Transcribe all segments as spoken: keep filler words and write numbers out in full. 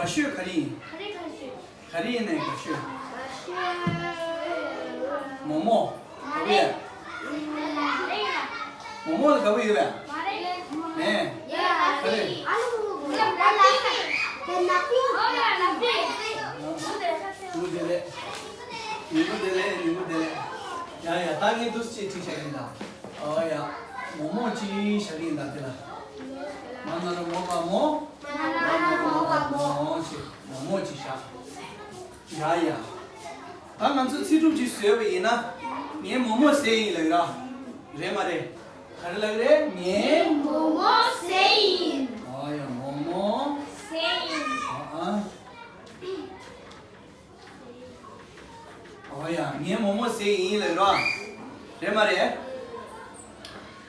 དགའ་ཤོས་ག་རེ་ཡིན། ག་རེ་ཡིན་ནའི་དགའ་ཤོས། མོག་མོག་ག་བུ་ཡོད། མོག་མོག་ལ་དགའ་བོ་ཡོད་པས། མེད། ག་རེ། ཉིན་མོ་བདེ་ལེགས། ཉིན་མོ་བདེ་ལེགས། ཉིན་མོ་བདེ་ལེགས། ཡ་ཡ། ད་ངས་འདུག་སེ་ཅིག་བྲིས་བཞག་གི་ཡིན་ད། ཨོ་ཡ། མོག་མོག་ཅིག་བཞག་གི་ཡིན་ད་དེ་ལ། མ་ན་རོ་མོ་བ་མོ། མ་ན་རོ་མོ་བ་མོ། ཅིག་མོག་མོག་ཅིག་བཞག་ཡ་ཡ། ད་ང་ཚོ་ཚིག་གྲུབ་ཅིག་བཟོས་པ་ཡིན་ན། ངས་མོག་མོག་ཟས་ཡིན་ལབ་ར། རེད་མ་རེད། ག་རེ་ལབ་རེད། ངས་མོག་མོག་ཟས་ཡིན། ཨོ་ཡ། མོག་མོག་ཟས་ཡིན། ཨ་ཨ། ཨོ་ཡ། ངས་མོག་མོག་ཟས་ཡིན་ལབ་ར། རེད་མ་རེད།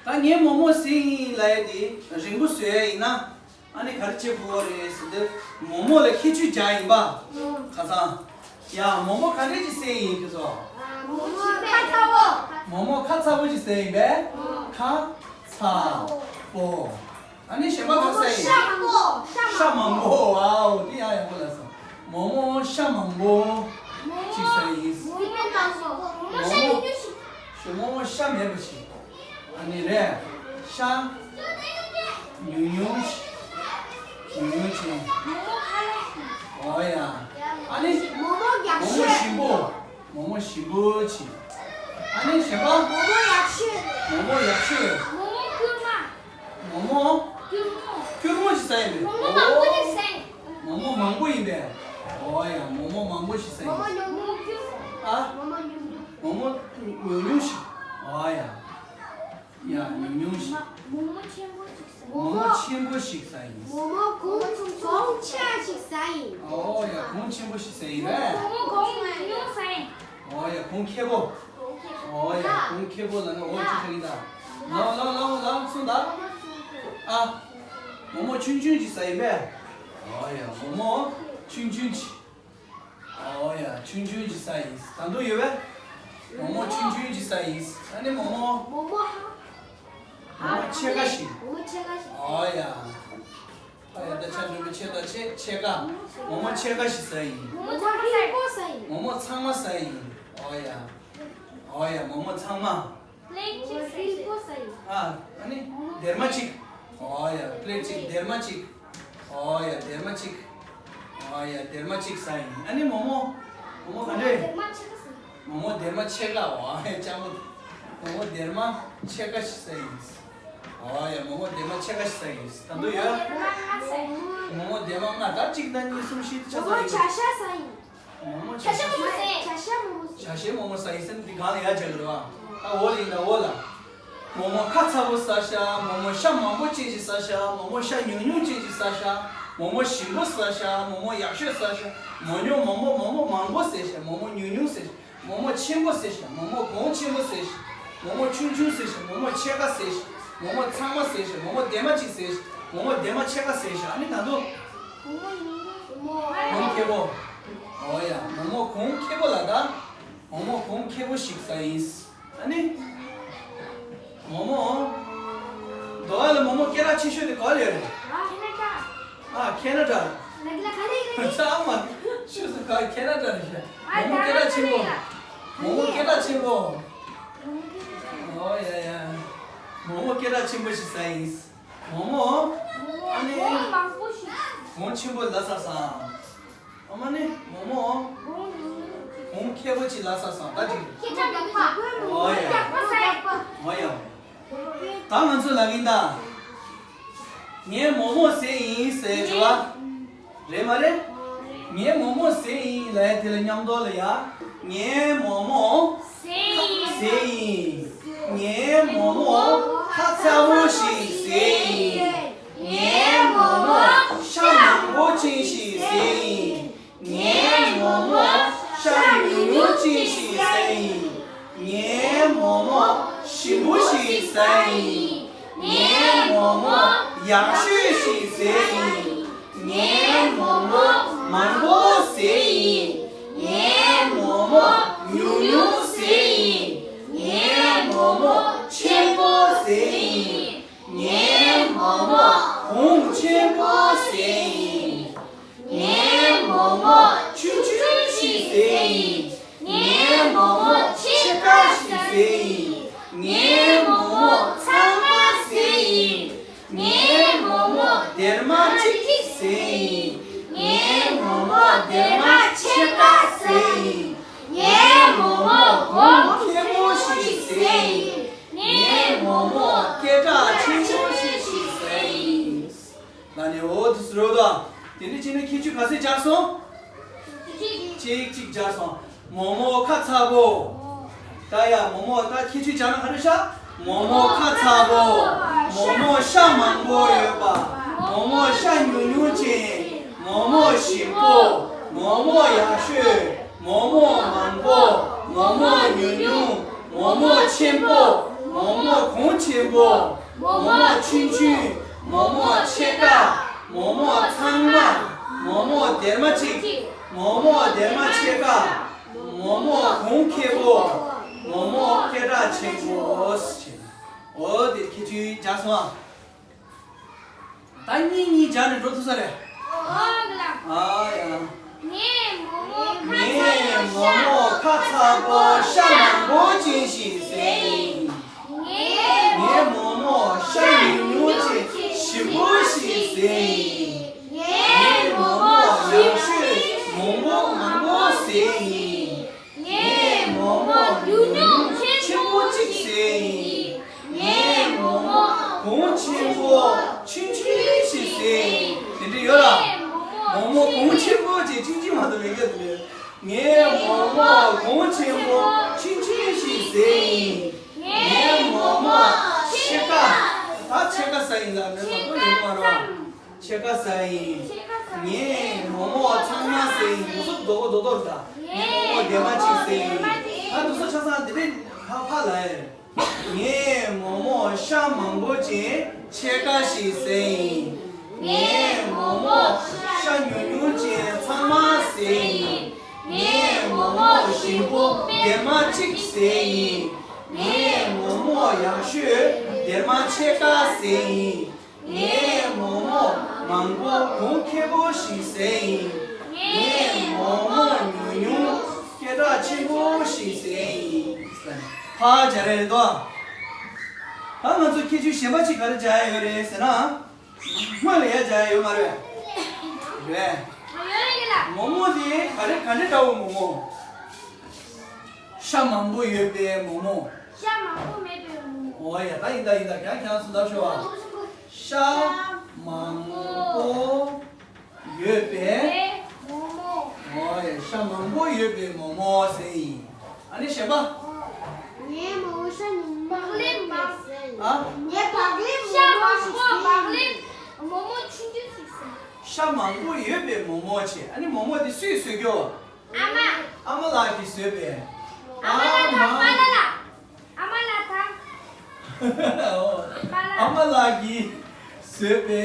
ད་ངས་མོག་མོག་ཟས་ཡིན་ལབ་ཡ་དེ་རིང་པོ་བཟོས་ཡ་ཡིན་ན། ཨ་ནི་ག་རེ་བྱེད་དགོས་རེད་ཟེར་ཏེ། མོག་མོག་ལ་ཁྱད་ཆོས་བརྒྱ་ཡིན་པ། ཁ་སང་། ཡ། མོག་མོག་ག་འདྲས་ཅིག་ཟས་ཡིན་ཁྱེད་ཚོ། མོག་མོག་ཁ་ཚ་བོ། མོག་མོག་ཁ་ཚ་བོ་ཅིག་ཟས་ཡིན་པས། ཁ་ཚ་བོ། ཨ་ནི་གཞན་པ་ག་ཟས་ཡིན། ཤ་མང་པོ། ཤ་མང་པོ། ཨའོ། དེ་ཡང་ཡག་པོ་ལབ་སོང་། མོག་མོག་ཤ་མང་པོ་ཅིག་ཟས་ཡིན། མོག་མོག་ཤ་མོག་མོག་ཤ་མེད་པ་ཞིག་ཨ་ནི་རེད། ཤ་ཉུང་ཉུང་ཞིག་ཉུང་ཉུང་ཅན། ཨོ་ཡ། ཨ་ནི་མོག་མོག་ཞིམ་པོ། མོག་མོག་ཞིམ་པོ་ཅིག་ཨ་ནི་གཞན་པ། མོག་མོག་ཡག་ཤོས། མོག་མོག་ཡག་ཤོས། མོག་མོག་སྐྱུར་མ། མོག་མོག་སྐྱུར་མོ། སྐྱུར་མོ་ཞིག་ཟས་ཡིན་པས། མོག་མོག་མང་པོ་ཅིག་ཟས་ཡིན། མོག་མོག་མང་པོ་ཡིན་པས། ཨོ་ཡ། མོག་མོག་མང་པོ་ཞིག་ཟས་ཡིན། མོག་མོག་སྐྱུར་མོ། ཨ། མོག་མོག་ཉུང་ཉུང་། མོག་མོག་ཉུང་ཉུང་ཞིག་ཨོ་ཡ། ཡ། ཉུང་ཉུང་ཞིག་མོག་མོག་ཆེན་པོ་ཅིག་ཟས། མོག་མོག་ཆེན་པོ་ཞིག་ཟས་ཡིན། མོག་མོག་གོང་གོང་ཆེ་ཞིག་ཟས་ཡིན། ཨོ་ཡ། གོང་ཆེན་པོ་ཞིག་ཟས་ཡིན་པས། མོག་མོག་གོང་ཉུང་ཉུང་ཟས་ཡིན། ཨོ་ཡ། གོང་ཁེ་པོ། ཨོ་ཡ། གོང་ཁེ་པོ་ལབ་ན་འོ་ཅི་ཟེར་གྱི་ད། ལའོ་ལའོ་ལའོ་ལའོ་གསུངས་ད། ཨ། མོག་མོག་ཆུང་ཆུང་ཅིག་ཟས་ཡིན་པས། ཨོ་ཡ། མོག་མོག་ཆུང་ཆུང་ཅིག་ཨོ་ཡ། ཆུང་ཆུང་ཅིག་ཟས་ཡིན། ད་དུང་ཡོད་པས། མོག་མོག་ཆུང་ཆུང་ཅིག་ཟས་ཡིན། ཨ་ནི་མོག་མོག་མོག་མོག་ཧ། མོག་མོག་ཕྱེད་ཀ་ཞིག་མོག་མོག་ཕྱེད་ཀ་ཞིག་ཨོ་ཡ། ཨ་ཡ། ད་ཆ་འགྲོ་མི་ཕྱེད་ད་ཕྱེད་ཕྱེད་ཀ་མོག་མོག་ཕྱེད་ཀ་ཞིག་ཟས་ཡིན། མོག་མོག་ཧྲིལ་པོ་ཟས་ཡིན། མོག་མོག་ཚང་མ་ཟས་ཡིན། ཨོ་ཡ། ཨོ་ཡ། མོག་མོག་ཚང་མ། པླེཊ་གཅིག་ཟས་ཡིན། ཧྲིལ་པོ་ཟས་ཡིན། ཨ། ཨ་ནི་སྡེར་མ་གཅིག་ཨོ་ཡ། པླེཊ་གཅིག་སྡེར་མ་གཅིག་ཨོ་ཡ། སྡེར་མ་གཅིག་ཨོ་ཡ། སྡེར་མ་གཅིག་ཟས་ཡིན། ཨ་ནི་མོག་མོག་མོག་མོག་ག་འདྲས། སྡེར་མ་ཕྱེད་ཀ་ཟས་ཡིན། མོག་མོག་སྡེར་མ་ཕྱེད་ཀ་ཨོ་ཡ། ལྕགས་མོ། མོག་མོག་སྡེར་མ་ཕྱེད་ཀ་ཞིག་ཟས་ཡིན། ཨོ་ཡ། མོག་མོག་སྡེར་མ་ཕྱེད་ཀ་ཞིག་ཟས་ཡིན། ད་དུང་ཡོད། མོག་མོག་སྡེར་མ་ལྔ་ཟས་ཡིན། མོག་མོག་སྡེར་མ་ལྔ། ད་གཅིག་ན་གཉིས་གསུམ་བཞི་ཆ་ཚང་ཡོད། མོག་མོག་བྱ་ཤ་ཟས་ཡིན། མོག་མོག་བྱ་ཤ་མོག་མོག་ཟས། བྱ་ཤ་མོག་མོག་ཟས། བྱ་ཤ་མོག་མོག་ཟས་ཡིན་ཟེར་ན་འདི་སྒང་ལ་ཡར་སྦྱར་གི་རེད་བ། ད་འོག་ལ་ཡིན་ད་འོག་ལ། མོག་མོག་ཁ་ཚ་པོ་ཟ་ཤ། མོག་མོག་ཤ་མང་པོ་ཅན་ཅིག་ཟ་ཤ། མོག་མོག་ཤ་ཉུང་ཉུང་ཅན་ཅིག་ཟ་ཤ། མོག་མོག་ཞིམ་པོ་ཟ་ཤ། མོག་མོག་ཡག་ཤོས་ཟ་ཤ། མོག་ཉོ་མོག་མོག་མོག་མོག་མང་པོ་ཟས་ཤ། མོག་མོག་ཉུང་ཉུང་ཟས་ཤ། མོག་མོག་ཆེན་པོ་ཟས་ཤ། མོག་མོག་གོང་ཆེན་པོ་ཟས་ཤ། མོག་མོག་ཆུང་ཆུང་ཟས་ཤ། མོག་མོག་ཕྱེད་ཀ་ཟས་ཤ། མོག་མོག་ཚང་མ་ཟས་ཤ། མོག་མོག་སྡེར་མ་གཅིག་ཟས་ཤ། མོག་མོག་སྡེར་མ་ཕྱེད་ཀ་ཟས་ཤ། ཨ་ནི་ད་དུང་གོང་ཁེ་པོ། ཨོ་ཡ། མོག་མོག་གོང་ཁེ་པོ་ལ་ད། མོག་མོག་གོང་ཁེ་པོ་ཞིག་ཟས་ཡིན། ཨ་ནི། མོག་མོག་འདི་ག་ལ་མོག་མོག་སྐད་གྲགས་ཆེ་ཤོས་དེ་ག་ལ་ཡོད་རེད། ཨ། ཁེ་ན་ཌ། ཨ། ཁེ་ན་ཌ། ཚང་མ་ཤོད་སོང་། ག་ཁེ་ན་ཌ་རེད་ཤག་མོག་མོག་སྐད་གྲགས་ཆེན་པོ། མོག་མོག་སྐད་གྲགས་ཆེན་པོ། ཨོ་ཡ་ཡ། མོག་མོག་སྐད་གྲགས་ཆེན་པོ་ཞིག་ཟས་ཡིན། མོག་མོག་ཨ་ནི། གོང་ཆེན་པོ་ལ་ཟ་སོང་། ཨ་མ་ནི་མོག་མོག་གོང་ཁེ་པོ་ཅིག་ལ་ཟ་སོང་། ད་ཅིག་ཁེ་ཏྲ་ནག་པ། ཨོ་ཡ། ཨོ་ཡ། ད་ང་ཚོ་ལབ་ཀྱིན་ད། ངས་མོག་མོག་ཟས་ཡིན་ཟེར་བྱས་པ། རེད་མ་རེད། ངས་མོག་མོག་ཟས་ཡིན་ལབ་ཡ་དེ་ལ་མཉམ་དུ་ལ་ཡ། ངས་མོག་མོག་ཟས་ཡིན། ངས་མོག་མོག་ཁ་ཚ་པོ་ཞིག་ཟས་ཡིན། ངས་མོག་མོག་ཤ་མང་པོ་ཅན་ཞིག་ཟས་ཡིན། ངས་མོག་མོག་ཤ་ཉུང་ཉུང་ཅན་ཞིག་ཟས་ཡིན། ངས་མོག་མོག་ཞིམ་པོ་ཞིག་ཟས་ཡིན། ངས་མོག་མོག་ཡག་ཤོས་ཤིག་ཟས་ཡིན། ངས་མོག་མོག་མང་པོ་ཟས་ཡིན། ངས་མོག་མོག་ཉུང་ཉུང་ཟས་ཡིན། ངས་མོག་མོག་ཆེན་པོ་ཟས་ཡིན། ངས་མོག་མོག་གོང་ཆེན་པོ་ཟས་ཡིན། ངས་ ཟེར་ཡིན། ངའི་མོག་མོག་སྡེར་མ་ཕྱེད་ཀ་ཟེར་ཡིན། ངའི་མོག་མོག་གོང་ཁེ་པོ་ཞིག་ཟེར་ཡིན། ངའི་མོག་མོག་སྐད་གྲགས་ཆེན་པོ་ཞིག་ཞིག་ཟེར་ཡིན། ལ་ནི་འོ་དེ་སུ་རོ་དང་། དེ་ནི་ཅི་ནི་ཁྱད་ཆོས་ག་ཚོད་སྦྱར་སོང་། གཅིག་གཅིག་སྦྱར་སོང་། མོག་མོག་ཁ་ཚ་པོ། ད་ཡ་མོག་མོག་ད་ཁྱད་ཆོས་སྦྱར་ན་ག་རེ་ཤག་མོག་མོག་ཁ་ཚ་པོ། མོག་མོག་ཤ་མང་པོ་ཡོད་པ། མོག་མོག་ཤ་ཉུང་ཉུང་ཅན། མོག་མོག་ཞིམ་པོ། མོག་མོག་ཡག་ཤོས། མོག་མོག་མང་པོ། མོག་མོག་ཉུང་ཉུང་། མོག་མོག་ཆེན་པོ། མོག་མོག་གོང་ཆེན་པོ། མོག་མོག་ཆུང་ཆུང་། མོག་མོག་ཕྱེད་ཀ། མོག་མོག་ཚང་མ། མོག་མོག་སྡེར་མ་གཅིག་མོག་མོག་སྡེར་མ་ཕྱེད་ཀ་མོག་མོག་གོང་ཁེ་པོ། མོག་མོག་སྐད་གྲགས་ཆེན་པོ། འོ་དེ་ཁྱད་ཆོས་སྦྱར་སོང་ཨ། ད་གཉིས་གཉིས་སྦྱར་ནས་འགྲོ་ཐུབ་ས་རེད། ཨོ་ལགས། ཨ་ཡ། ངས་མོག་མོག་ཁ་ཚ་ངས་མོག་མོག་ཁ་ཚ་པོ་ཤ་མང་པོ་ཅན་ཞིག་ཟས་ཡིན། ངས་ངས་མོག་མོག་ཤ་ཉུང་ཉུང་ཅན་ཞིམ་པོ་ཞིག་ཟས་ཡིན། ངས་མོག་མོག་ཡག་ཤོས་མང་པོ་མང་པོ་ཟས་ཡིན། ངས་མོག་མོག་ཉུང་ཉུང་ཆེན་པོ་གཅིག་ཟས་ཡིན། ངས་མོག་མོག་གོང་ཆེན་པོ་ཆུང་ཆུང་ཞིག་ཟས་ཡིན། དེ་འདྲ་ཡོད་ལ། མོག་མོག་གོང་ཆེན་པོ་ཅིག་ཆུང་ཆུང་མ་གཏོགས་མེད་གི་འདུག་ངས་མོག་མོག་གོང་ཆེན་པོ་ཆུང་ཆུང་ཞིག་ཟས་ཡིན། ངས་མོག་མོག་ཕྱེད་ཀ་ད་ཕྱེད་ཀ་ཟས་ཡིན་ལ་མེད་མ་གཏོགས་ཡོད་མ་རེད། ཕྱེད་ཀ་ཟས་ཡིན། ངས་མོག་མོག་ཚང་མ་ཟས་ཡིན། དུས་ཚོད་རྡོག་རྡོག་རྡོག་རེད་ད། ངས་མོག་མོག་སྡེར་མ་གཅིག་ཟས་ཡིན། ད་དུས་ཚོད་ཆ་ཚང་དེ་འདྲས་ཕ་ཕ་ལ་ཡིན། ངས་མོག་མོག་ཤ་མང་པོ་ཅན་ཕྱེད་ཀ་ཞིག་ཟས་ཡིན། ངས་མོག་མོག་ཤ་ཉུང་ཉུང་ཅན་ཚང་མ་ཟས་ཡིན། ངས་མོག་མོག་ཞིམ་པོ་སྡེར་མ་གཅིག་ཟས་ཡིན། ངས་མོག་མོག་ཡག་ཤོས་སྡེར་མ་ཕྱེད་ཀ་ཟས་ཡིན། ངས་མོག་མོག་མང་པོ་གོང་ཁེ་པོ་ཞིག་ཟས་ཡིན། ངས་མོག་མོག་ཉུང་ཉུང་སྐད་གྲགས་ཆེན་པོ་ཞིག་ཟས་ཡིན། ཕ་སྦྱར་རེད་དོ། ད་ང་ཚོ་ཁྱད་ཆོས་གཞན་པ་ཅིག་ག་རེ་སྦྱར་ཡ་ཡོད་རེད་ཟེར་ན། སྔོན་ལ་ཡ་སྦྱར་ཡ་ཡོད་མ་རེད། རེད། ཡོད་རེད་ལ། མོག་མོག་དེ་ག་རེ་ག་འདྲ་འདྲ་བོ་མོག་མོག་ཤ་མང་པོ་ཡོད་པའི་མོག་མོག་ཤ་མང་པོ་མེད་པའི་མོག་མོག་ཨོ་ཡ་ད་ཡིན་ད་ཡིན་ད་ཁྱང་ཁྱང་སུ་ལབ་ཤོག་ཨ། ཤ་མང་པོ་ཡོད་པའི་མོག་མོག་ཨོ་ཡ་ཤ་མང་པོ་ཡོད་པའི་མོག་མོག་ཟེར་ཡིན། ཨ་ནི་གཞན་པ། ངའི་མོག་མོག་ཤ་ཉུང་མ་ལེབ་མ་ཟེར་ཡིན། ཨ། ངའི་བག་ལེབ་ཤ་མང་པོ་བག་ལེབ་མོག་མོག་ཆུང་ཆུང་ཞིག་ཟེར། ཤ་མང་པོ་ཡོད་པའི་མོག་མོག་བྱས། ཨ་ནི་མོག་མོག་དེ་སུས་བཟོས་རྒྱུ། ཨ་མ། ཨ་མ་ལགས་ཀྱིས་བཟོས་པས། ཨ་མ་ལགས་དང་པཱ་ལགས་ལ། ཨ་མ་ལགས་དང་། ཨ་མ་ལགས་ཀྱིས་བཟོས་པའི་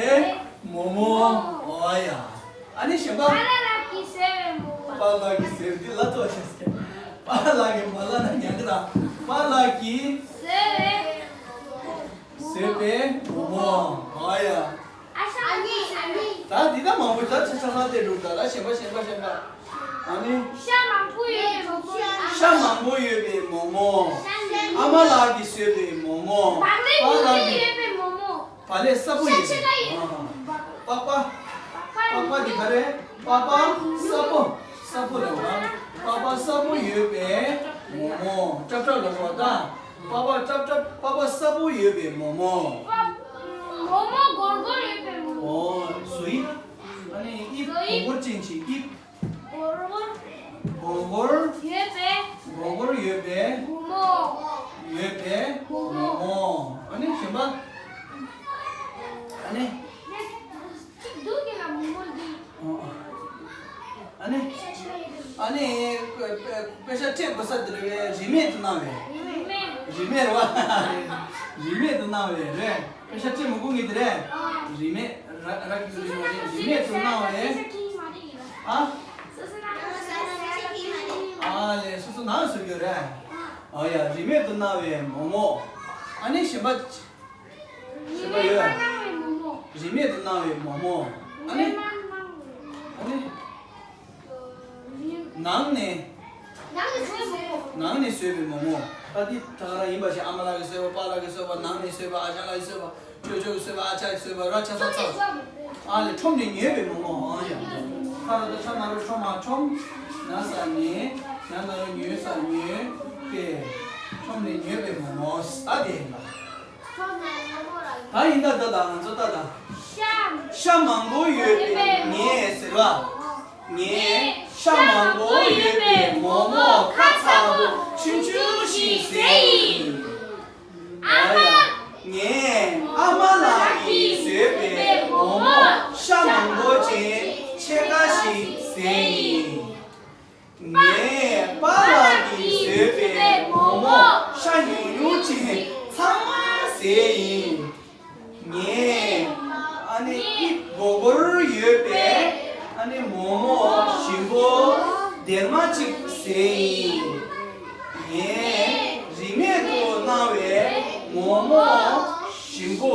མོག་མོག་ཨོ་ཡ། ཨ་ནི་གཞན་པ། པཱ་ལགས་ཀྱིས་བཟོས་པའི་མོག་མོག་པཱ་ལགས་ཀྱིས་བཟོས་འདི་ལ་ཐོག་ཆེན་སྐད། པཱ་ལགས་ཀྱིས་མ་ལབ་ན་ཉན་གི་ར། པཱ་ལགས་ཀྱིས་བཟོས་པའི་བཟོས་པའི་མོག་མོག་ཨོ་ཡ། ཨ་ནི། ད་འདི་ད་མང་པོ་ད་ཆ་ཆ་ལ་དེ་འགྲོ་ད་ལ་གཞན་པ་གཞན་པ་གཞན་པ། ཨ་ནི། ཤ་མང་པོ་ཡོད་པའི་མོག་མོག་ཤ་མང་པོ་ཡོད་པའི་མོག་མོག་ཨ་མ་ལགས་ཀྱིས་བཟོས་པའི་མོག་མོག་བག་ལེབ་པཱ་ལགས་ཀྱིས་ཡོད་པའི་མོག་མོག་བག་ལེབ་སྲབ་པོ་ཡོད་པའི་ཨ་ཧ། པགས་པ། པགས་པ་འདི་ག་རེ། པགས་པ་སྲབ་པོ། སྲབ་པོ་རེད་བ། པགས་པ་སྲབ་པོ་ཡོད་པའི་མོག་མོག་སྲབ་སྲབ་ལ་བ་ད། པགས་པ་སྲབ་སྲབ་པགས་པ་སྲབ་པོ་ཡོད་པའི་མོག་མོག་མོག་མོག་སྒོར་སྒོར་ཡོད་པའི་མོག་མོག་ཨོ། བཟོ་ཡིག་ཨ་ནི་དབྱིབས་སྒོར་སྒོར་ཅན་གྱི་དབྱིབས། སྒོར་སྒོར། སྒོར་སྒོར། ཡོད་པའི། སྒོར་སྒོར་ཡོད་པའི། མོག་མོག་ཡོད་པའི། མོག་མོག་མོག་ཨ་ནི་གཞན་པ། ཨ་ནི། གཅིག་འདུག་གི་ལ་མོག་མོག་འདི། ཨ་ནི། ཨ་ནི། དཔེ་ཆ་སྤྲད་དགོས་ས་དེ་རེད་པས། རིན་མེད་དུ་གནང་བའི། རིན་མེད། རིན་མེད་རེད་བ། རིན་མེད་དུ་གནང་བའི་རེད། དཔེ་ཆ་སྤྲད་མི་དགོས་ངེས་དེ་རེད། རིན་མེད། ར་ར་གི་རིན་མེད་རེད། རིན་མེད་དུ་གནང་བའི། ཨ། ཨ་ལས་སོ་སོ་ནང་བཟོ་རྒྱུ་རེད། ཨ་ཡ་རིན་མེད་དུ་གནང་བའི་མོག་མོག་ཨ་ནི་གཞན་པ། གཞན་པ་ཡོད། རིན་མེད་དུ་གནང་བའི་མོག་མོག་ཨ་ནི། ཨ་ནི། ནང་ནས། ནང་ནས་བཟོས་པའི་མོག་མོག་ད་འདི་ད་ག་རང་ཡིན་པ་ཞིག་ཨ་མ་ལགས་ཀྱིས་བཟོས་པ། པཱ་ལགས་ཀྱིས་བཟོས་པ། ནང་ནས་བཟོས་པ། ཨ་ཅག་ལགས་ཀྱིས་བཟོས་པ། ཅོ་ཅོ་གིས་བཟོས་པ། ཨ་ཅག་གིས་བཟོས་པ། ར་ཆ་ས་ཚ། ཨ་ལས། ཁྲོམ་ནས་ཉོས་པའི་མོག་མོག་ཨང་ཡ། ཁ་ལ་ད་ཁྲ་ན་རོ་ཁྲོ་མ་ཁྲོམ། ན་ས་ནས། ཉ་ན་རོ་ཉོས་ས་ཉོས། པའི། ཁྲོམ་ནས་ཉོས་པའི་མོག་མོག་ད་དེ་ཡིན་པ། ད་ཡིན་ད་ད་ད་ང་ཚོ་ད་ད། ཤ་མང་པོ་ཡོད་པའི་ངས་ཟེར་བ། ངས་ཤ་མང་པོ་ཡོད་པའི་མོག་མོག་ཁ་ཚ་པོ་ཆུང་ཆུང་ཞིག་བཟས་ཡིན། ཨ་ཡ། ངས་ཨ་མ་ལགས་ཀྱིས་བཟོས་པའི་མོག་མོག་ཤ་མང་པོ་ཅན་ཕྱེད་ཀ་ཞིག་བཟས་ཡིན། ངས་པཱ་ལགས་ཀྱིས་བཟོས་པའི་མོག་མོག་ཤ་ཉུང་ཉུང་ཅན་ཚང་མ་བཟས་ཡིན། ངས་ཨ་ནི་ཨི་སྒོར་སྒོར་ཡོད་པའི་ཨ་ནི་མོག་མོག་ཞིམ་པོ་སྡེར་མ་གཅིག་བཟས་ཡིན། ངས་རིན་མེད་དུ་གནང་བའི་མོག་མོག་ཞིམ་པོ་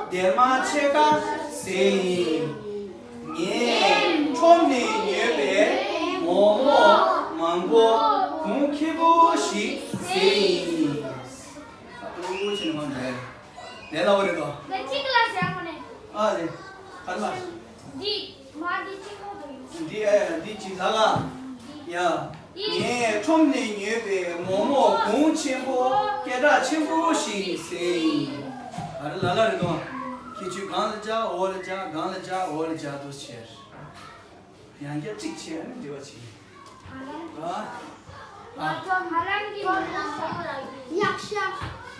སྡེར་མ་ཕྱེད་ཀ་བཟས་ཡིན། ངས་ཁྲོམ་ནས་ཉོས་པའི་མོག་མོག་མང་པོ་གུང་ཁེ་པོ་ཞིག་བཟས་ཡིན། ཨ་ཁུ་ཆེ་ནི་མ་འདྲ། ལས་སླ་པོ་རེད་དོ། ད་གཅིག་ལ་བཞག་གོ་ནས། ཨ་རེད། ག་རེ་ལ། འདི། མ་འདི་གཅིག་པོ་འདི། འདི་ཨ་ཡ་འདི་གཅིག་ལ་ལ། ཡ། ངས་ཁྲོམ་ནས་ཉོས་པའི་མོག་མོག་གུང་ཆེན་པོ་སྐད་གྲགས་ཆེན་པོ་ཞིག་བཟས་ཡིན། ག་རེ་ལ་ལ་རེད་དོ། ཁྱད་ཆོས་གང་ལ་བྱ་འོ་ལ་བྱ་གང་ལ་བྱ་འོ་ལ་བྱ་དུ་ཕྱིར། ཡང་བསྐྱར་གཅིག་བྱས་ནས་འབྲེལ་བ་བྱེད། ཨ། ཨ། ཧ་ལམ་གྱི་ཡག་ཤ།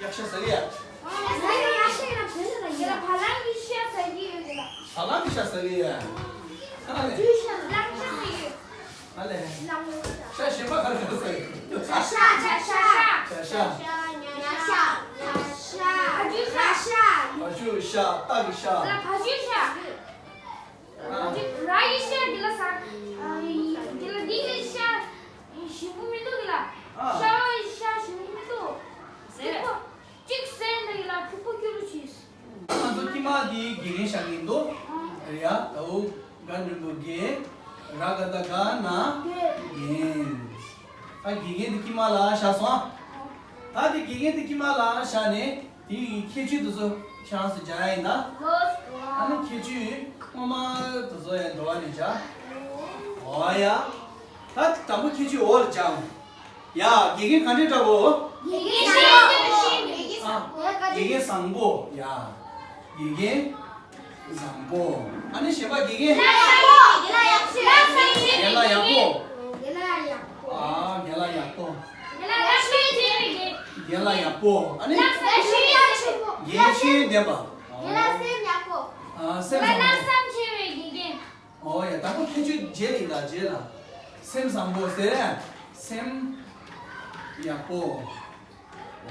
ཡག་ཤ་ཟ་གི་ཡ། ཡག་ཤ་ཡག་ཤ་ཡིན་ན་བོད་ལ་ཡ། ཧ་ལམ་གྱི་ཤ་ཟ་གི་ཡོད་གི་ལ། ཧ་ལམ་གྱི་ཤ་ཟ་གི་ཡ། ཨ་ལེ། ལམ་ཤ་ཟ་གི་ཡོད། ཨ་ལེ། ལམ་ཤ། ཤ་གཞན་པ་ག་རེ་ག་རེ་ཟ་གི་ཡོད། ཤ་ཤ་ཤ་ཤ། ཤ་ཤ། ཉ་ཤ། ཉ་ཤ། བ་ཕྱུགས་ཤ། བ་ཕྱུགས་ཤ། སྟག་གི་ཤ། ལ་བ་ཕྱུགས་ཤ། ར་ཡི་ཤ་འདི་ལ་ཟ། འདི་ལ་འདི་གི་ཤ་ཞིམ་པོ་མི་འདུག་གི་ལ། ཨ། ཤ་བ་ཡི་ཤ་ཞིམ་པོ་མི་འདུག་ཟེར། ཕུག་པ་གཅིག་ཟས་འདི་ལ་ཕུག་པ་སྐྱུར་རུ་ཆིས། ང་ཚོ་ཀྱི་མ་འདི་དགེ་རྒན་ཤ་ཡིན་འདུག་ཨ། རེད་ཡ། ད་འུ་དགའ་འབྲིང་པོ་དགེ། ར་ག་བཏགས་རྒ་ན་རྒན། ད་དགེ་རྒན་འདི་ཀྱི་མ་ལ་བཞག་སོང་ཨ། ད་འདི་དགེ་རྒན་འདི་ཀྱི་མ་ལ་བཞག་ནས། དེ་ཡི་ཁྱད་ཆོས་དེ་ཚོ་ཁྱེད་རང་ཚོ་སྦྱང་ཡ་ཡིན་ད། ཨ་ནི་ཁྱད་ཆོས་སྔོན་མ་དེ་ཚོ་ཡང་འགྲོ་བ་ནས་སྦྱང་། འོ་ཡ། ད་དང་པོ་ཁྱད་ཆོས་འོག་ལ་སྦྱང་། ཡ། དགེ་རྒན་ག་འདྲས་འདྲ་བོ། དགེ་རྒན་བཟང་པོ། ཡ། དགེ་རྒན་བཟང་པོ། ཨ་ནི་གཞན་པ་དགེ་རྒན། རྒན་ལགས་ཡག་པོ། ཨ། རྒན་ལགས་ཡག་པོ། རྒན་ལགས་ཡག་པོ། ཨ་ནི། རྒན་ཤེས་ལྡན་པ། ཨ། སེམས་བཟང་པོ། ཨོ་ཡ། དང་པོ་ཁྱད་ཆོས་རྗེས་ལ་ཡིན་ད། རྗེས་ལ། སེམས་བཟང་པོ་ཟེར། སེམས་ཡག་པོ།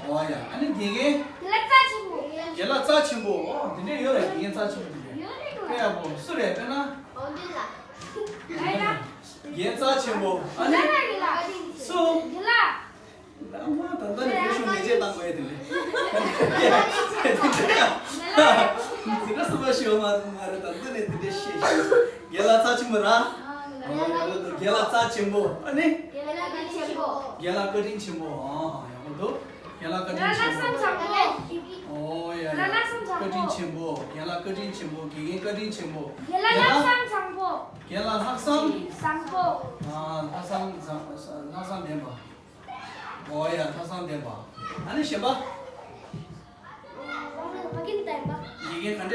ཨོ་ཡ། ཨ་ནི་དགེ་རྒན། རྒན་ལགས་རྩ་ཆེན་པོ། རྒན་ལགས་རྩ་ཆེན་པོ། ཨོ་དེ་འདྲས་ཡོད་རེད། དགེ་རྒན་རྩ་ཆེན་པོ་དེ་འདྲས། དཔེ་ཡག་པོ་སུ་རེད། དཔེར་ན། རྒན་རྩ་ཆེན་པོ། ཨ་ནི་སུ། ཨ་མ་ད་ལྟ་ནས་དཔེ་ཤོག་ལས་བྱེད་བཏང་དགོས་ཡ་དེ་རེད། དེ་འདྲ་སུ་མ་ཤེས་པ་མ་མ་རེད། ད་ལྟ་ནས་དེ་འདྲ་བཤད་ཤེས། རྒན་ལགས་རྩ་ཆེན་པོ་ར། རྒན་ལགས་རྩ་ཆེན་པོ། ཨ་ནི། རྒན་ལགས་བཀའ་དྲིན་ཆེན་པོ། ཨ་ཡག་པོ་འདུག་རྒན་ལགས་བཀའ་དྲིན་ཆེན་པོ། ཨོ་ཡ་ཡ། བཀའ་དྲིན་ཆེན་པོ། རྒན་ལགས་བཀའ་དྲིན་ཆེན་པོ། དགེ་རྒན་བཀའ་དྲིན་ཆེན་པོ། རྒན་ལགས་ལྷག་བསམ་བཟང་པོ། རྒན་ལགས་ལྷག་བསམ་བཟང་པོ། ཨ། ལྷག་བསམ་བཟང་། ལྷག་བསམ་ལྡན་པ། ཨོ་ཡ། ལྷག་བསམ་ལྡན་པ། ཨ་ནི་གཞན་པ། ཕ་གི་ལྡན་པ། དགེ་རྒན་ག་འདྲས།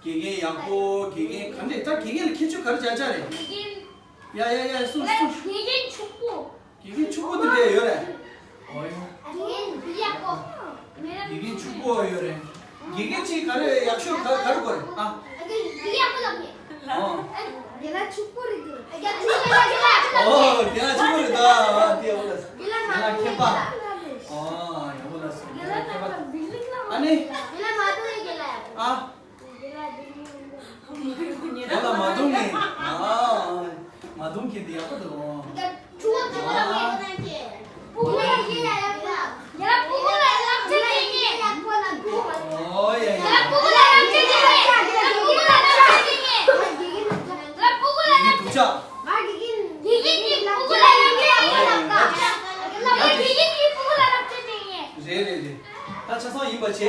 དགེ་རྒན་ཡག་པོ། དགེ་རྒན་ག་འདྲས། ད་དགེ་རྒན་ལ་ཁྱད་ཆོས་ག་རེ་བྱ་བྱ་རེད། དགེ་རྒན། ཡ་ཡ་ཡ། སུ་སུ། དགེ་རྒན་ཕྱུག་པོ། དགེ་རྒན་ཕྱུག་པོ་དེ་འདྲས་ཡོད་རེད། ཨོ་ཡ། དགེ་རྒན་ཡག་པོ། དགེ་རྒན་ཕྱུག་པོ་ཡོད་རེད། དགེ་རྒན་གཅིག་ག་རེ་ཡག་ཤོས་ག་ག་རེ་དགོས་རེད། ཨ། ཨ་གི་ཡག་པོ་ལབ་ནས། ཨོ། རྒན་ལགས་ཕྱུག་པོ་རེད་འདུག་ཨ་གི་ཕྱུག་པོ་རེད་ད། ཨ་དེ་ཡག་པོ་ལབ་སོང་། རྒན་ལགས་མཁས་པ། ཨོ་ཡག་པོ་ལབ་སོང་། རྒན་ལགས་མཁས་པ། ཨ་ནི། རྒན་ལགས་མ་གཏོགས་ཡི་རྒན་ལགས་ཡག་པོ། ཨ། རྒན་ལགས་མ་གཏོང་ངེས། ཨ། མ་གཏོང་མཁན་དེ་ཡག་པོ་འདུག་ཨོ། ཨོ་ཡ་ཡ། རེད་རེད་རེད། ད་ཆ་ཚང་ཡིན་པ་བྱས།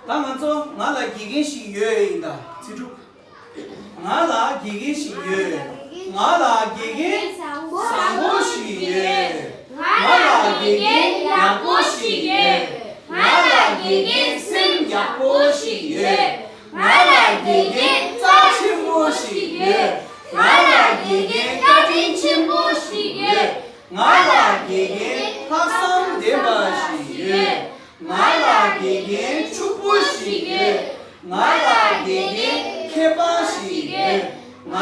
ད་ང་ཚོ་ང་ ང་ལ་དགེ་རྒན་ཞིག་ཡོད་ཡིན་ད། ཚིག་གྲུབ། ང་ལ་དགེ་རྒན་ཞིག་ཡོད། ང་ལ་དགེ་རྒན་བཟང་པོ་ཞིག་ཡོད། ང་ལ་དགེ་རྒན་ཡག་པོ་ཞིག་ཡོད། ང་ལ་དགེ་རྒན་སེམས་ཡག་པོ་ཞིག་ཡོད། ང་ལ་དགེ་རྒན་རྩ་ཆེན་པོ་ཞིག་ཡོད། ང་ལ་དགེ་རྒན་བཀའ་དྲིན་ཆེན་པོ་ཞིག་ཡོད། ང་ལ་དགེ་རྒན་ལྷག་བསམ་ལྡན་པ་ཞིག་ཡོད། ང་ལ་དགེ་རྒན་ཕྱུག་པོ་ཞིག་ཡོད། ང་ལ་དགེ་རྒན་མཁས་པ་ཞིག་ཡོད། ང་ལ་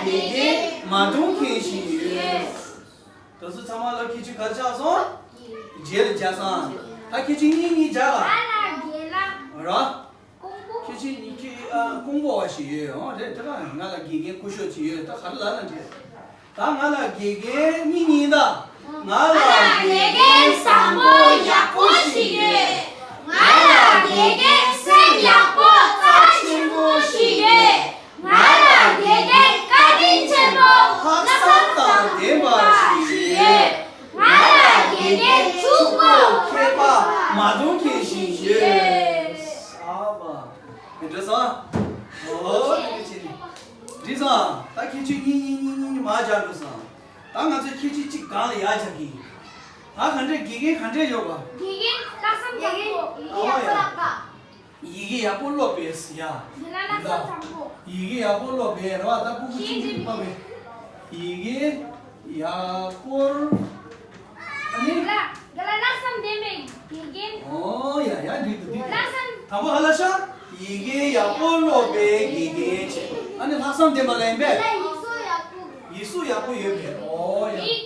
དགེ་རྒན་མ་བརྡུང་མཁན་ཞིག་ཡོད། དེ་ཚོ་ཚང་མ་ལ་ཁྱེད་ཀྱིས་ག་རེ་ཆགས་སོང་། རྗེས་ལ་སྦྱར་སོང་། ད་ཁྱེད་ཀྱིས་གཉིས་གཉིས་སྦྱར་ལ། ང་ལ་དགེ་ལགས། ར། ཁྱེད་ཀྱིས་གཉིས་ཀྱིས་ཨ་ཀོང་པོ་བ་ཞིག་ཡོད་ཨང་། རེད་དེ་ལ་ང་ལ་དགེ་རྒན་སྐུ་ཞབས་ཅིག་ཡོད། ད་ག་རེ་ལབ་ན་འགྲིག་ད་ང་ལ་དགེ་རྒན་གཉིས་གཉིས་ད། ང་ལ་དགེ་རྒན་བཟང་པོ་ཡག་པོ་ཞིག་ཡོད། ང་ལ་དགེ་རྒན་སེམས་ཡག་པོ་རྩ་ཆེན་པོ་ཞིག་ཡོད། ང་ལ་དགེ་རྒན་བཀའ་དྲིན་ཆེན་པོ་ལྷག་བསམ་དང་ལྡན་པ་ཞིག་ཡོད། ང་ལ་དགེ་རྒན་ཕྱུག་པོ་མཁས་པ་མ་བརྡུང་མཁན་ཞིག་ཡོད། ཨ་བ། མི་འགྲོ་སོང་། ཨོ་དེ་ཆེ་ནི། འགྲིག་སོང་། ད་ཁྱེད་ཚོས་གཉིས་གཉིས་གཉིས་གཉིས་མར་སྦྱར་འགྲོ་སོང་། ད་ང་ཚོས་ཁྱེད་ཚོས་གཅིག་སྒང་ལ་ཡར་སྦྱར་གྱི་ཡིན། ད་ག་འདྲས་དགེ་རྒན་ག་འདྲས་ཡོད་པ། དགེ་རྒན་ལྷག་བསམ་དགེ་རྒན་ཡག་པོ་ལགས་པ། ཡི་གེ་ཡག་པོ་ཀློག་པས་ཡ། དེ་ལ་ལྷག་བསམ་བཟང་པོ། ཡི་གེ་ཡག་པོ་ཀློག་པས་རེད་བ། ད་ཕྲུ་གུ་ཤེས་ཅིག་ཅིག་ཡིན་པ་བས། ཡི་གེ་ཡག་པོར། ཨ་ནི། དེ་ལ་དེ་ལ་ལྷག་བསམ་ལྡན་པའི་དགེ་རྒན། ཨོ་ཡ་ཡ་འགྲིག་འདུག་འགྲིག་འདུག་ལྷག་བསམ། དང་པོ་ག་ལབ་ཤག་ཡི་གེ་ཡག་པོ་ཀློག་པའི་དགེ་རྒན་བྱས། ཨ་ནི་ལྷག་བསམ་ལྡན་པ་ལ་ཡིན་པས། དེ་ལ་ཡིག་གཟུགས་ཡག་པོ། ཡིག་གཟུགས་ཡག་པོ་ཡོད་པས། ཨོ་ཡ། ཡིག་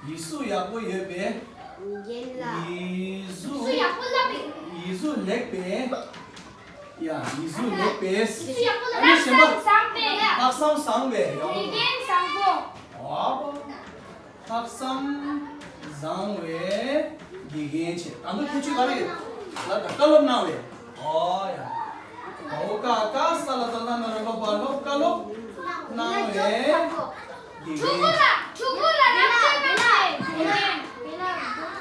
ཡིག་གཟུགས་ཡག་པོ་ཡོད་པས། རྒན་ལགས། ཡིག་གཟུགས། ཡིག་གཟུགས་ཡག་པོ་ལབ་པས། ཡིག་གཟུགས་ལེགས་པས། ཡ། ཡིག་གཟུགས་ལེགས་པས། ཡིག་གཟུགས་ཡག་པོ་ལབ། ཨ་ནི་གཞན་པ། ལྷག་བསམ་བཟང་པས། ལྷག་བསམ་བཟང་པས། ཡག་པོ། དགེ་རྒན་བཟང་པོ། ཨོ། ལྷག་བསམ་བཟང་བའི་དགེ་རྒན་བྱས། ད་དུང་ཁྱད་ཆོས་ག་རེ་ཡོད་ལབ་ན། བཀའ་སློབ་གནང་བས། ཨོ་ཡ། འོ་ཀ་ཀ་ས་ལ་ད་ལ་ན་ར་ལོ་པ་ལོ། བཀའ་སློབ་གནང་བས། དགེ་ཕྲུ་གུ་རྒན། ལ་ཕྲུ་གུ་ལ་རབ་བྱེད་གནང་བའི་དགེ་རྒན།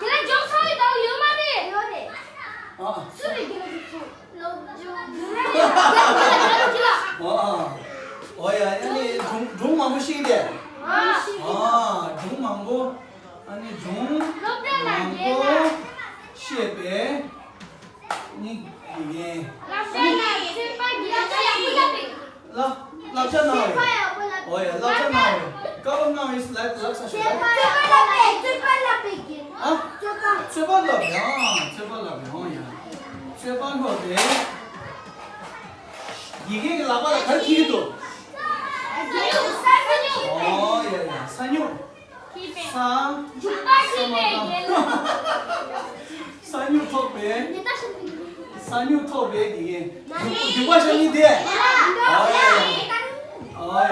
དེ་ལ་འཇོག་ཚང་བའི་ཟླ་བ་ཡོད་མ་རེད། ཡོད་རེད། ཨ། སུ་རེད་དགེ་རྒན་ཚོ། སློབ་སྦྱོང་། ཨ། ཨོ་ཡ་ཡ་ནི་སྒྲུང་སྒྲུང་མང་པོ་ཤེས་ཏེ། ཨ། སྒྲུང་མང་པོ། ཨ་ནི་སྒྲུང་མང་པོ་ཤེས་པའི་ནི་དགེ་རྒན། སློབ་གྲྭ་ལ་ཚོད་དཔག་གི་སློབ་གྲྭ་ཡག་པོ་བསླབ་པའི། ལ། བསླབ་བྱ་གནང་བས། ཨོ་ཡ། བསླབ་བྱ་གནང་བས། བཀའ་སློབ་གནང་བས་ལབ་ལབ་ས་ཞིག་ལབ། རྩོད་པ་བསླབ་པའི། རྩོད་པ་བསླབ་པའི་གི། ཨ། རྩོད་པ། རྩོད་པ་བསླབ་ཡང་། རྩོད་པ་བསླབ་ཡང་ཡ། རྩོད་པ་སློབ་པས། དགེ་རྒན་གྱི་ལག་པ་ལ་ག་རེ་འཁྱེར་གྱི་འདུག་ས་སྨྱུག་ས་སྨྱུག་ཨོ་ཡ་ཡ། ས་སྨྱུག་ས། འཇུག་པ་ཤེས་པའི་རྒྱལ་ལོ། ས་སྨྱུག་ཐོགས་པའི། ས་སྨྱུག་ཐོགས་པའི་དགེ་རྒན། འཇུག་པ་ཤ་ཉེ་དེ། ཨ་ཡ་ཡ། ཨ་ཡ།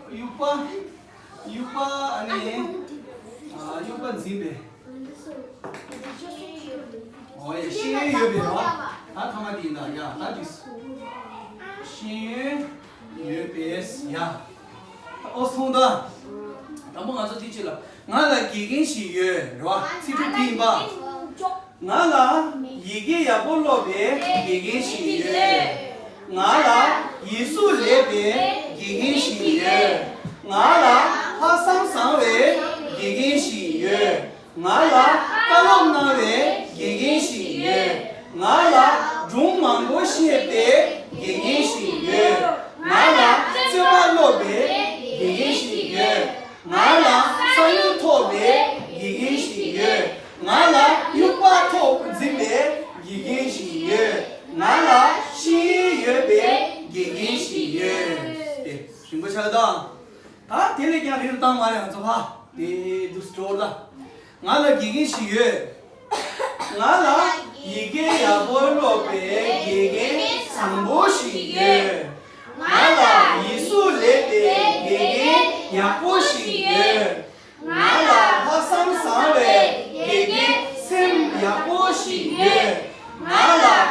དབྱུག་པ། དབྱུག་པ་ཨ་ནི། ཨ། དབྱུག་པ་འཛིན་པའི། ཨོ་ཡ། ཤེས་ཡོན་ཡོད་པའི་རོ། ད་ཐ་མ་དེ་ཡིན་ད་ཡ། ད་དེ། ཤེས་ཡོན་ཡོད་པས་ཡ། ཨོ་སོང་ད། དང་པོ་ང་ཚོ་དེ་ཅི་ལ། ང་ལ་དགེ་རྒན་ཞིག་ཡོད་རེད་བ། ཚིག་གྲུབ་དེ་ཡིན་པ། ང་ལ་ཡི་གེ་ཡག་པོ་ཀློག་པའི་དགེ་རྒན་ཞིག་ཡོད། ང་ལ་ཡིག་གཟུགས་ལེགས་པའི་དགེ་རྒན་ཞིག་ཡོད། ང་ལ་ལྷག་བསམ་བཟང་བའི་དགེ་རྒན་ཞིག་ཡོད། ང་ལ་བཀའ་སློབ་གནང་བའི་དགེ་རྒན་ཞིག་ཡོད། ང་ལ་སྒྲུང་མང་པོ་བཤད་པའི་དགེ་རྒན་ཞིག་ཡོད། ང་ལ་རྩོད་པ་སློབ་པའི་དགེ་རྒན་ཞིག་ཡོད། ང་ལ་ས་སྨྱུག་ཐོགས་པའི་དགེ་རྒན་ཞིག་ཡོད། ང་ལ་དབྱུག་པ་ཐོགས་འཛིན་པའི་དགེ་རྒན་ཞིག་ཡོད། ང་ལ་ཤེས་ཡོན་ཡོད་པའི་དགེ་རྒན་ཞིག་ཡོད། དེ་རིང་པོ་ཆགས་དང་། ད་དེ་ལས་ཀྱང་རིང་བཏང་མ་རེད། ང་ཚོ་ཕ་དེ་འདུག་སྤྲོ་ལ། ང་ལ་དགེ་རྒན་ཞིག་ཡོད། ང་ལ་ཡི་གེ་ཡག་པོ་ཀློག་པའི་དགེ་རྒན་བཟང་པོ་ཞིག་ཡོད། ང་ལ་ཡིག་གཟུགས་ལེགས་པའི་དགེ་རྒན་ཡག་པོ་ཞིག་ཡོད། ང་ལ་ལྷག་བསམ་བཟང་བའི་དགེ་རྒན་སེམས་ཡག་པོ་ཞིག་ཡོད། ང་ལ་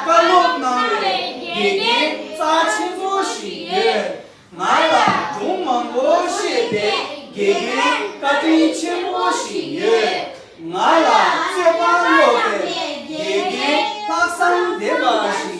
བཀའ་སློབ་གནང་བའི་དགེ་རྒན་རྩ་ཆེན་པོ་ཞིག་ཡོད། ང་ལ་སྒྲུང་མང་པོ་བཤད་པའི་དགེ་རྒན་བཀའ་དྲིན་ཆེན་པོ་ཞིག་ཡོད། ང་ལ་རྩོད་པ་སློབ་པའི་དགེ་རྒན་ལྷག་བསམ་ལྡན་པ་ཞིག་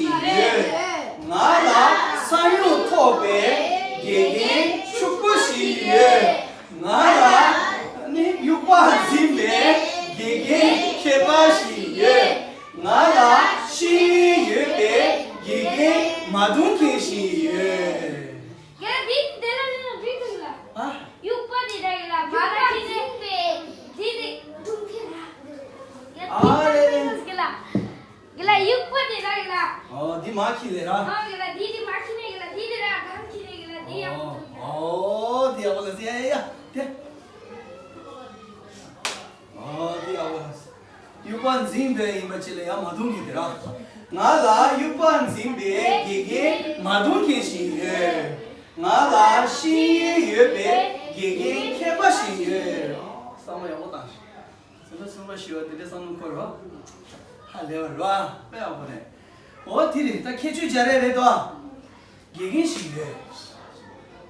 མ་དུང་མཁན་ཞིག་ཡོད། ཡ་འདི་འདི་ལ་ནི་འདི་འདུག་ལ། ཨ། དབྱུག་པ་འདི་འདྲ་ཡོད་ལ། མ་ལ་འདི་ནི་འདི་ནི་དུང་མཁན་ར། ཡ་ཨ་རེ་རེ། འདི་འདྲ་ཡོད་ལ། གི་ལ་དབྱུག་པ་དེ་ར་གི་ལ། ཨོ་འདི་མ་ཁྱི་ལེ་ར། ཨོ་གི་ལ་འདི་འདི་མ་ཁྱི་ནས་གི་ལ་འདི་འདི་ར་གང་ཁྱི་ནས་གི་ལ་འདི་ཡག་པོ་འདུག་ཨོ་འདི་ཡག་པོ་ལ་ཟེར་ཡ་ཡ་ཡ་དེ། ཨོ་འདི་ཡག་པོ་ལ། དབྱུག་པ་འཛིན་པའི་ཡིན་པ་ཅི་ལ་ཡ་མ་དུང་གི་དེ་ར། ང་ལ་དབྱུག་པ་འཛིན་པའི་དགེ་རྒན་མ་དུང་མཁན་ཞིག་ཡོད། ང་ལ་ཤེས་ཡོན་ཡོད་པའི་དགེ་རྒན་མཁས་པ་ཞིག་ཡོད། བསམ་བློ་ཡག་པོ་བཏང་ཞིག་སེམས་པ་སེམས་པ་ཞི་བ་དེ་འདྲའི་བསམ་བློ་འཁོར་རོ། ཧ་ལས་བ་རོ། དཔེ་ཡག་པོ་རེད། འོ་དེ་རེད། ད་ཁྱད་ཆོས་སྦྱར་ཡ་རེད་དོ། དགེ་རྒན་ཞིག་ཡོད།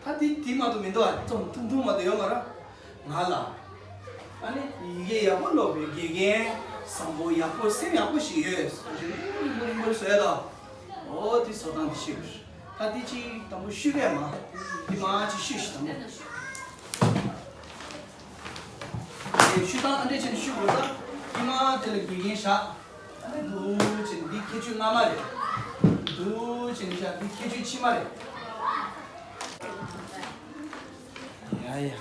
ད་དེ་དེ་མ་གཏོགས་མི་འདུག་ཨ། རྩོམ་ཐུང་ཐུང་མ་གཏོགས་ཡོད་མ་རེད། ང་ལ་ཨ་ནི་ཡི་གེ་ཡག་པོ་ཀློག་པའི་དགེ་རྒན་བཟང་པོ་ཡག་པོ་སེམས་ཡག་པོ་ཞིག་ཡོད། རིང་པོ་རིང་པོ་བཟོ་ཡ་དོ། འོ་དེ་བཟོ་སྟངས་དེ་ཤེས་དགོས། ད་དེ་ཅིག་དང་པོ་ཤུ་གས་མ། དེ་མ་ཅིག་ཤུ་ཞིག་དང་པོ། དེ་ཤུ་དང་ཨ་འདྲས་ཆེན་ཤུ་དགོས་ད། དེ་མ་དེ་ལ་དགེ་རྒན་བཞག་འདུག་ཅེས་འདི་ཁྱད་ཆོས་སྔ་མ་རེད། འདུག་ཅེས་བཞག་འདི་ཁྱད་ཆོས་ཕྱི་མ་རེད། ཡ་ཡ།